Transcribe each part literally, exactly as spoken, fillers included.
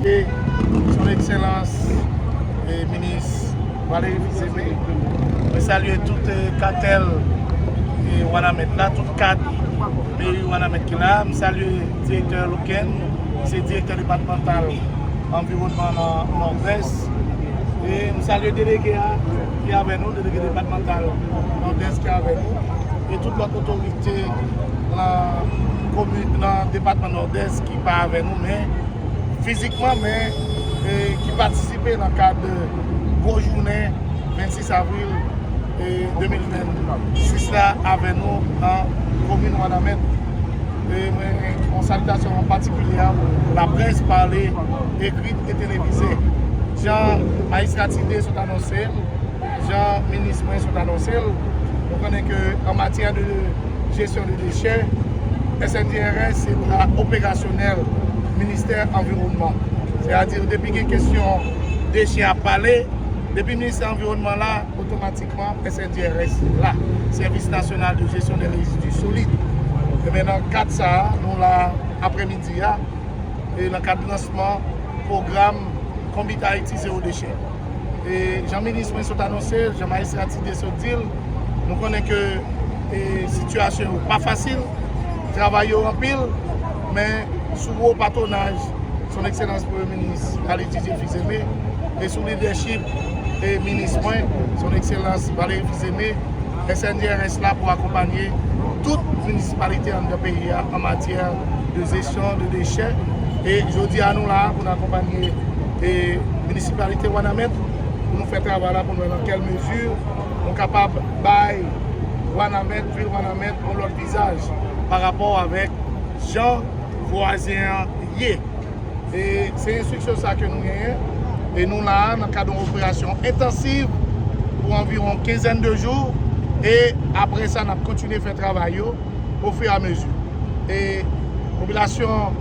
Son Ekselans, e, Minis Valéry Fils-Aimé. Mwen salye tout, e, katèl, e, Wanament la, tout kad meri Wanament ki la. M salye direktè Loken, se direktè depatmantal anviwònman nan Nòdès. E m salye delege a ki avè nou, delege depatmantal Nòdès ki avè nou, e tout lòt otorite nan komin, nan depatman Nòdès ki pa avè nou, men fizikman, men, e, ki patisipe nan kad gwo jounen vennsis avril, e, de mil vennsis la avè nou nan komin Wanament. E mwen, yon salitasyon patikilye a pou laprès pale, ekri e televize. Jan majistra Tidé sot anonse l, jan minis mwen sot anonse l, nou konnen ke an matyè de jesyon de dechè, S N D R S se bra operasyonèl ministè anviwònman. Sètadi, depi gen kesyon dechè ap pale, depi ministè anviwònman la, otomatikman S N D R S la, Service National de Gestion des Résidus Solides. E men nan kad sa a, nou la aprèmidi a, e nan kad lansman pwogram Konbit Ayiti Zewo Dechè. E jan minis mwen sot anonse l, jan majistra Tidé sot di l, nou konnen ke, e, sitiyasyon yo pa fasil, travay yo anpil, men sou wo patwonaj Son Ekselans Premye Minis Valéry Didier Fils-Aimé, e sou lidèchip, e, minis mwen, Son Ekselans Valéry Fils-Aimé, S N D R S la pou akonpanye tout minisipalite anndan peyi a an matyè de jesyon de dechè. E jodi a, nou la a pou n akonpanye, e, minisipalite Wanament pou nou fè travay la, pou n wè nan kèl mezi nou kapab bay Wanament, vil Wanament, yon lòt vizaj pa rapò avèk jan vwazen an ye. E se enstriksyon sa ke nou genyen. E nou la a nan kad yon operasyon entansiv pou anviwon kenzèn de jou. E apre sa, n ap kontinye fè travay yo ofiramezi. E popilasyon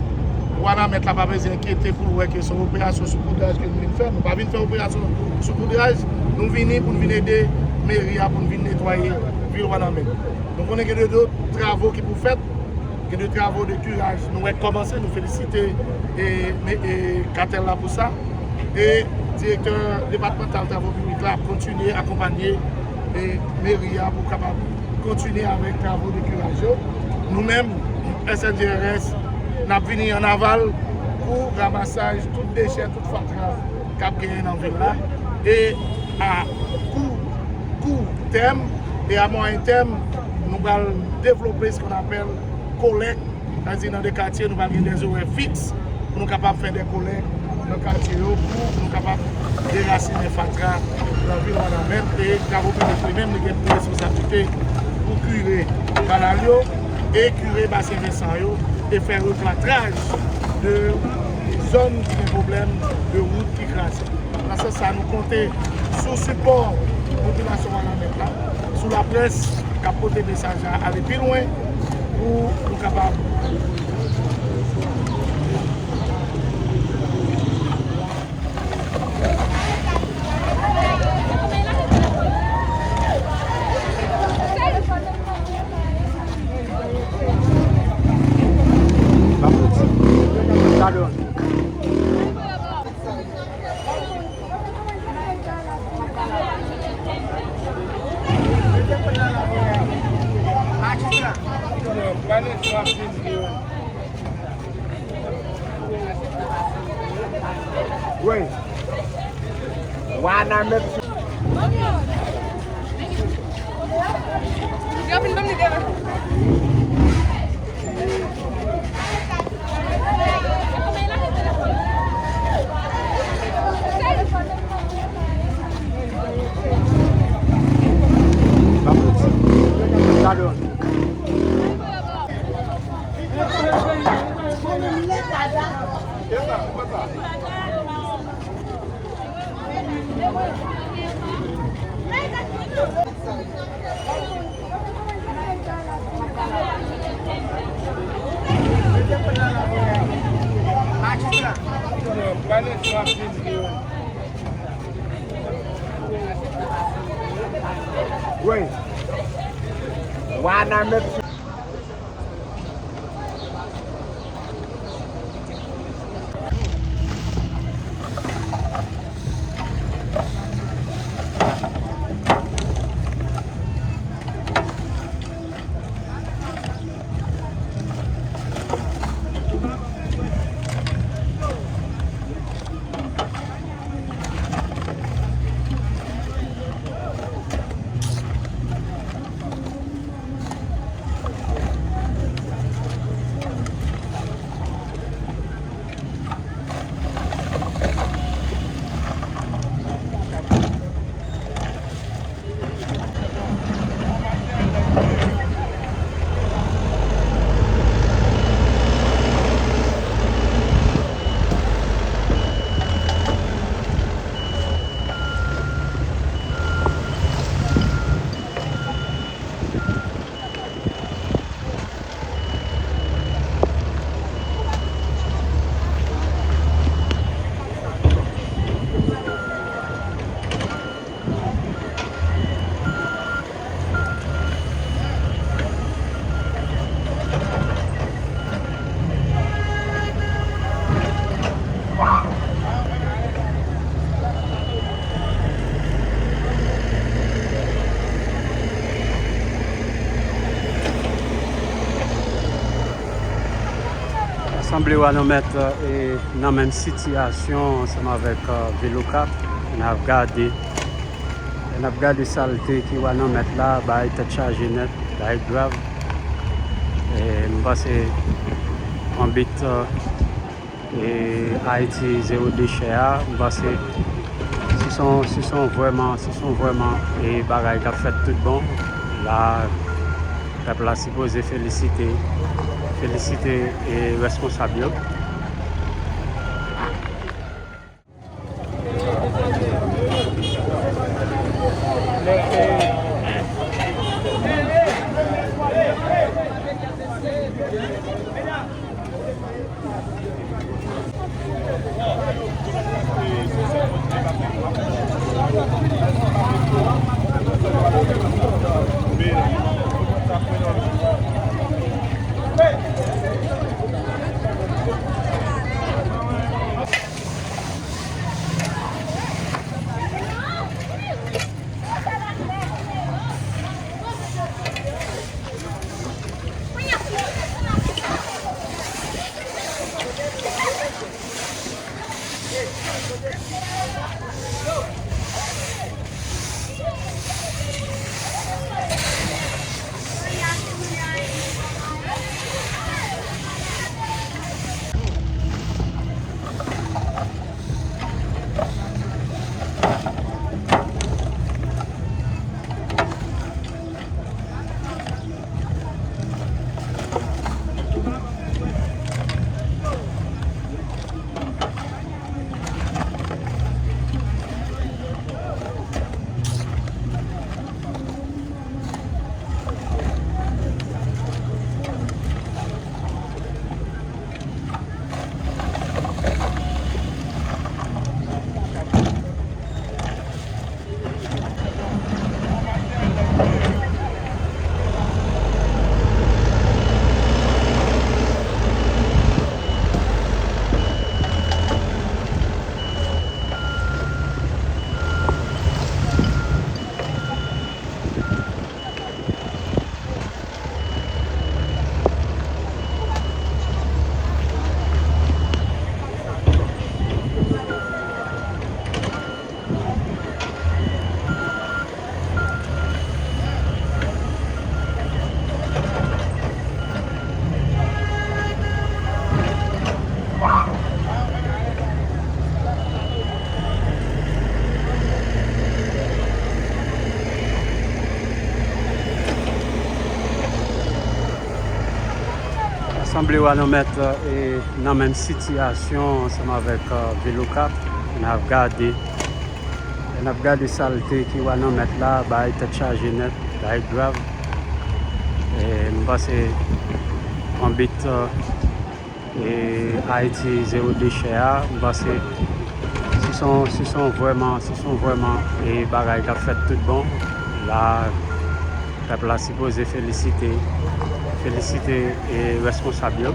Wanament la pa bezwen enkyete pou l wè ke se yon operasyon soupoudraj ke nou vin fè. Nou pa vin fè operasyon soupoudraj. Nou vini pou n vin ede meri a, pou n vin netwaye vil Wanament. Nou konnen gen de, de travay ki pou fèt. Gen de travay de kiraj nou wè kòmanse, nou felisite, e, men, e, katèl la pou sa. E direktè depatmantal travay piblik la ap kontinye akonpanye, e, meri a pou kapab kontinye avèk travay de kiraj yo. Nou menm, S N D R S, n ap vini an aval pou ramasaj tout dechè, tout fatra k ap genyen nan vil la. E a kou, kou tèm e a mwayen tèm, nou pral devlope ce qu'on appelle kolèk, sètadi nan de katye, nou pral gen de zorè fiks pou nou kapab fè de kolèk nan katye yo, pou nou kapab derasinen fatra nan vil Wanament. E travay piblik li menm, li gen pou responsablite pou kire kanal yo, e kire basen Vensan yo, e fè replatraj de zòn ki gen pwoblèm de wout ki kraze. Nan sans sa, nou konte sou sipò popilasyon Wanament la, sou laprès k ap pote mesaj la ale pi lwen pou nou kapab. Wi. Wanament. Wi. Wanament. Sanble Wanament, e, nan menm sitiyasyon ansanm avèk, e, vil Okap. N ap gade, n ap gade salte ke Wanament la bay, tèt chaje nèt, bay grav. E, m panse konbit, e, Ayiti zewo dechè a, m panse se yon, se yon vrèman, se yon vrèman, e, bagay k ap fèt tout bon. La, pèp la sipoze felisite, felisite, e, reskonsab yo. Sanble Wanament, e, nan menm sitiyasyon ansanm avèk, e, vil Okap. N ap gade, n ap gade salte ke Wanament la bay, tèt chaje nèt, bay grav. E, m panse konbit, e, e, Ayiti zewo dechè a, m panse se yon, se yon vrèman, se yon vrèman, e, bagay k ap fèt tout bon. La, pèp la sipoze felisite, felisite, e, reskonsab yo.